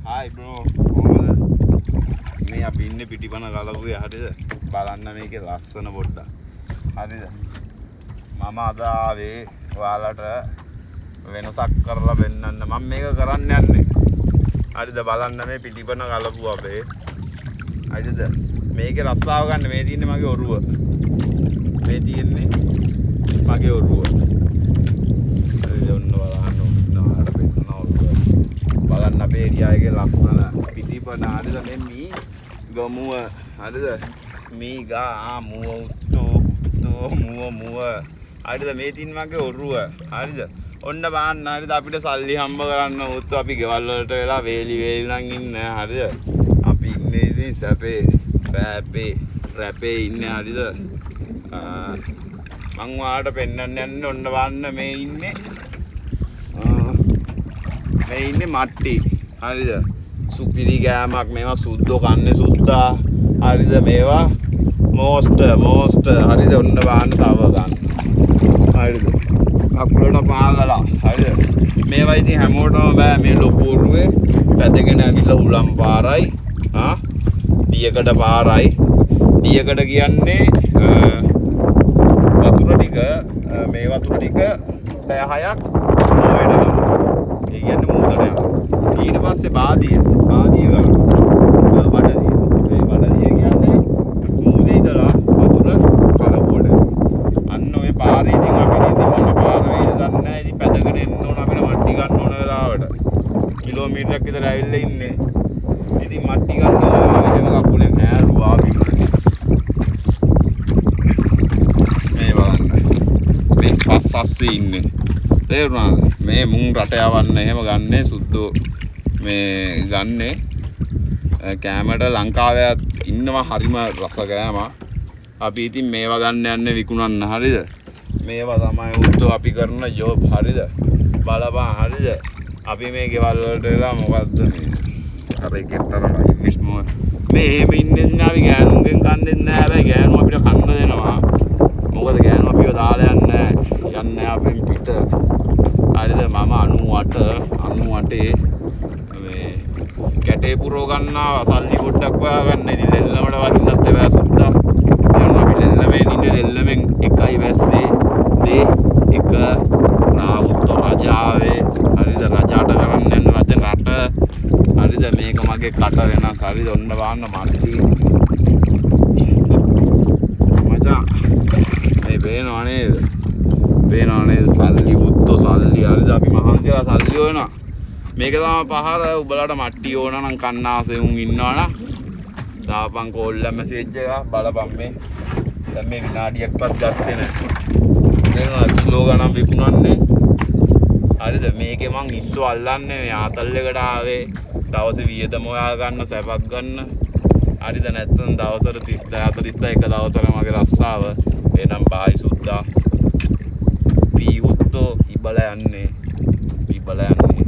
Hi bro, කොහොමද? මේ අපි ඉන්නේ පිටිපන ගලවුවේ, හරිද? බලන්න මේකේ ලස්සන පොඩ්ඩක්. හරිද? මම අද ආවේ ඔයාලට වෙනසක් කරලා පෙන්නන්න. මම මේක කරන්න යන්නේ. හරිද? බලන්න මේ පිටිපන ගලපුව අපේ. හරිද? මේකේ රස්සාව ගන්න මේ තියෙන්නේ මගේ ඔරුව. මේ තියෙන්නේ මගේ ඔරුව. හරිද? ඔන්න බලන්න, ඔන්න ඔයාලට පෙන්නන ඔරුව. බලන්න අපේ ඒරියා එකේ ලස්සන පිටිපන, හරිද? මේ මී ගමුව, හරිද? මී ගා ආ මුව උත්තෝ උත්තෝ මුව මුව, හරිද? මේ තියෙන මගේ ඔරුව, හරිද? ඔන්න බලන්න, හරිද? අපිට සල්ලි හම්බ කරන්න උත්තෝ අපි ගෙවල් වලට වෙලා වේලි වේලි නම් ඉන්නේ, හරිද? අපි ඉන්නේ ඉතින් සැපේ සෑපේ රැපේ ඉන්නේ, හරිද? මං ඔයාලට පෙන්වන්න යන්නේ, ඔන්න බලන්න මේ ඉන්නේ, මේ ඉන්නේ මට්ටි, හරිද? සුපිරි ගෑමක් මේවා, සුද්දෝ කන්නේ සුද්දා, හරිද? මේවා මෝස්ට් මෝස්ට්, හරිද? ඔන්න බලන්න තව ගන්න, හරිද? කකුලට පාගලා, හරිද? මේවා ඉතින් හැමෝටම බෑ. මේ ලොකු ඔරුවේ පැදගෙන ඇවිල්ලා හුලම් පාරයි, ආ දියකඩ පාරයි. දියකඩ කියන්නේ වතුර ටික, මේ වතුර ටික පැය 6ක් මොයට ගන්නවා. ඒ කියන්නේ මූදට යනවා. ඊට පස්සේ බාදිය, බාදිය ගන්නවා. බඩදිය. මේ බඩදිය කියන්නේ මූදේ ඉඳලා වතුර කලපුවට යනවා. අන්න ඔය පාරේ ඉතින් අපිට ඉතින් මොන පාර වෙයිද දන්නේ නැහැ. ඉතින් පැදගෙන එන්න ඕන අපිට මට්ටි ගන්න ඕන වෙලාවට. කිලෝමීටරයක් විතර ඇවිල්ලා ඉන්නේ. ඉතින් මට්ටි ගන්න ඕන එහෙම කකුලෙන් හැරුවා බිමට. මේ බලන්න. මේ පස් අස්සේ ඉන්නේ. තේරුණාද? මේ මුන් රට යවන්න එහෙම ගන්නේ සුද්දෝ මේ ගන්නේ කෑමට. ලංකාවේ ඉන්නවා හරිම රස කෑම. අපි ඉතින් මේවා ගන්න යන්නේ විකුණන්න, හරිද? මේවා තමයි උත්තෝ අපි කරන ජොබ්, හරිද? බලපන්, හරිද? අපි මේ ගෙවල් වලට වෙලා මොකද්ද මේ අර එකෙත් අර ඉංග්‍රීසි මොකද මේ එහෙම ඉන්නේ නැහැ. අපි ගෑනුන්ගෙන් කන්නෙත් නැහැ. හැබැයි ගෑනු අපිට කන්න දෙනවා. මොකද ගෑනු අපිව දාලා යන්නේ නැහැ, යන්නේ අපෙන් පිට, හරිද? මම 98 98 මේ කැටේ පුරව ගන්නවා සල්ලි පොඩ්ඩක් හොයාගන්න. ඉතින් ලෙල්ලමට වදින්නත් එපා සුද්දා. එහෙනම් අපි ලෙල්ලමෙන් ඉන්නේ, ලෙල්ලමෙන් එකයි වැස්සේ දේ එක රාවුත්ත රජාවේ, හරිද? රජාට කරන්න යන රජ රට, හරිද? මේක මගේ කට වෙනස්, හරිද? ඔන්න බලන්න මල්ලි මචං, මේ පේනව නේද? පේනව නේද? සල්ලි උත්තෝ සල්ලි, හරිද? අපි මහන්සියලා සල්ලි හොයනවා. මේක තමයි පහර. උඹලාට මට්ටි ඕන නම් කන්න ආසේ උන් ඉන්නවනම් දාපන් කෝල් එක, මැසේජ් එක. බලපන් මේ දැන් මේ විනාඩියක්වත් ගත්තේ නෑ. තේරුණාද? කිලෝ ගණන් විකුණන්නේ, හරිද? මේකේ මං ඉස්සෝ අල්ලන්නේ. මේ ආතල් එකට ආවේ දවසේ වියදම හොයා ගන්න, සැපක් ගන්න, හරිද? නැත්තම් දවසට 30 40 එක දවසට මගේ රස්සාව. එහෙනම් බායි සුද්දා. පීහුත්තෝ ඉබලා යන්නේ, ඉබලා යන්නේ.